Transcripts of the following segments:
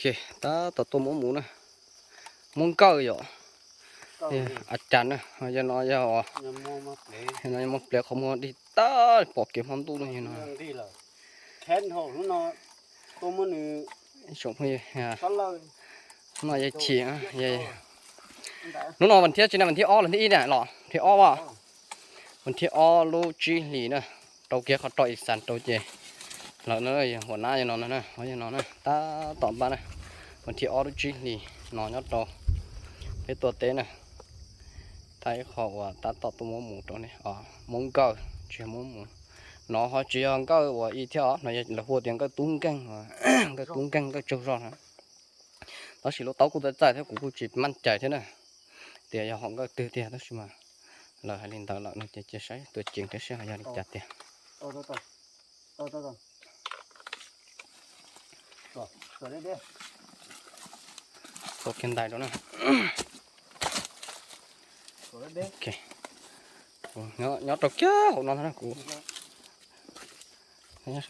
Ces tab tom tuaj muab mus na, muab nkawj yom, a cas na, yog no yog, no muab plev qhov muag dig tab pom kev hmo ntuj no yog no. Hnub no yog chim, hnub no vas thiab tsis na, vas thib ob los thib ib na los thib ob a, vas thib ob lub tsib hlis na, rau kiag qhov rau ib xas rau ces lawm na, yog huam nab yog no na, yog no na, tab tom npaj na, vas thib ob lub tsib hlis no nyob rau peb tuaj teb na. Thaj ib qho uas tab tom tuaj muab mus rau ne, muab nkawj tsis yog muab mus. No ho tsis yog nkawj uas ib thiab os, no yog lawv hu tias nkawj tub nkeeg, nkawj tub nkeeg nkawj tsaug zog na. Tab sis lub taub kuj txaij txaij thiab kuv kuj tsis maj cais thiab na, tias yog hom nkawj twg tiag, tab sis mas lawv hais li ntawd lawm no ces cia saib tuaj ceev thiab seb ho yog li cas tiag. Tso kiag ntais rau na. Nyob rau kiag hauv no ntag na kuv. Nyob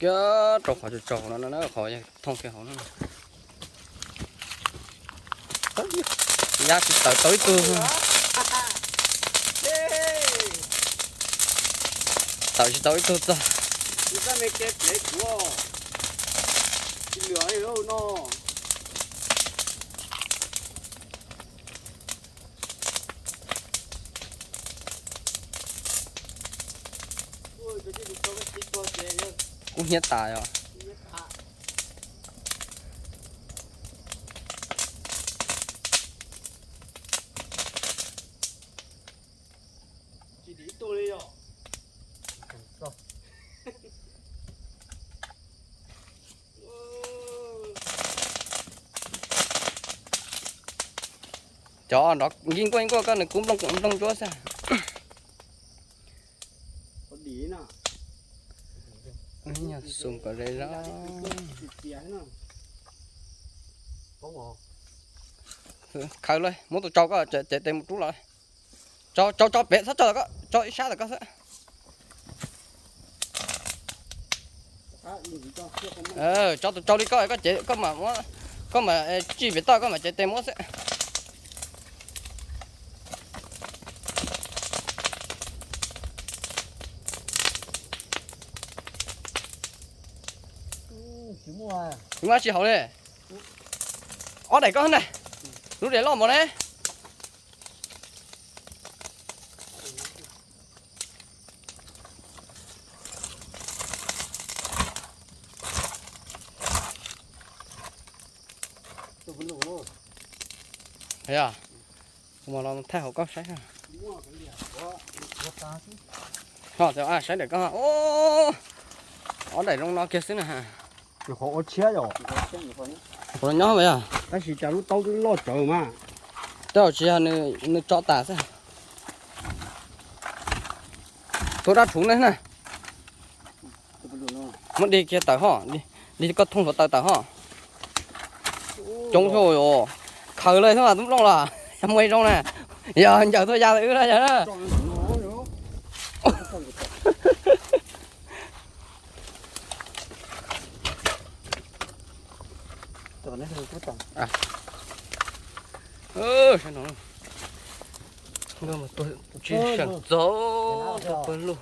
kiag rau qhov tsaus tsaus hauv no, qhov thooj kiag hauv no. Yab tsis tawm tau ib tug. Tawm tsis tau ib tug txog. Kub hnyiab tas yom. Cov nrov nki nkuaj nkuaj koj nws kub nplooj nplooj ntsuab xwb. Nyuag xum kom ze zog. Khaws lawm, muab tus tsau koj cev tes mus rub los. Tsau tsau pem, txhob tsau tom koj, tsau ib sab tom koj xwb. Tsau tus tsau li koj, koj cev, koj mam, koj mam tsij pem toj, koj mam cev tes muab xwb. Tsis muaj tsis haum li. Ob daim koj na, lub daim loj npaum ne. Kuv mam los thaij hauv koj saib. Ho saib daim koj, ob daim zoo no kiag xwb na. Nyuam qhuav ua tshiab yom. Qhuav nyob mas yog. Tab sis cas lub taub twb loj tsawv mas. Tej zaum tsis yog nws tso tas xwb. Tus dab rhuv ne na. Muab dig kiag tawm ho, dig koj thooj hluav taws tawm ho. Coob xwb, khaws lawm xwb mas tub nplooj los yog muaj ib zoo na. Yog ncaws tuaj ya wb na yog na. Sab no, nkawd mus tua tsis seem txaus, tua pawg lug.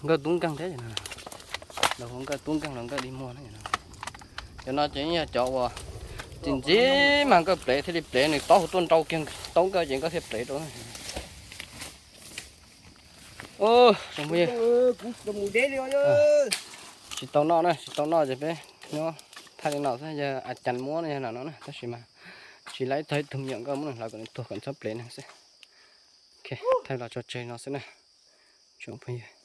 Nkawj tub nkeeg thiab, nkawj tub nkeeg los nkawj dig muag na. Cov no ces yog cov uas txi ntxiv mas nkawj plev thiaj li plev, nws tob hauv tuaj nrau kiag taub nkawj ces nkawj thiaj plev rau. Tsis tau noj na, tsis tau noj ces peb nyob thaij li no xwb, yog a cas muab no yog no na, tab sis mas tsis laib txog ib tug me nyuam nkawj muab nws hlawv kom nws tuag kom txhob plev na xwb. Thaij los tso tseg no xwb na tsoom phooj ywg.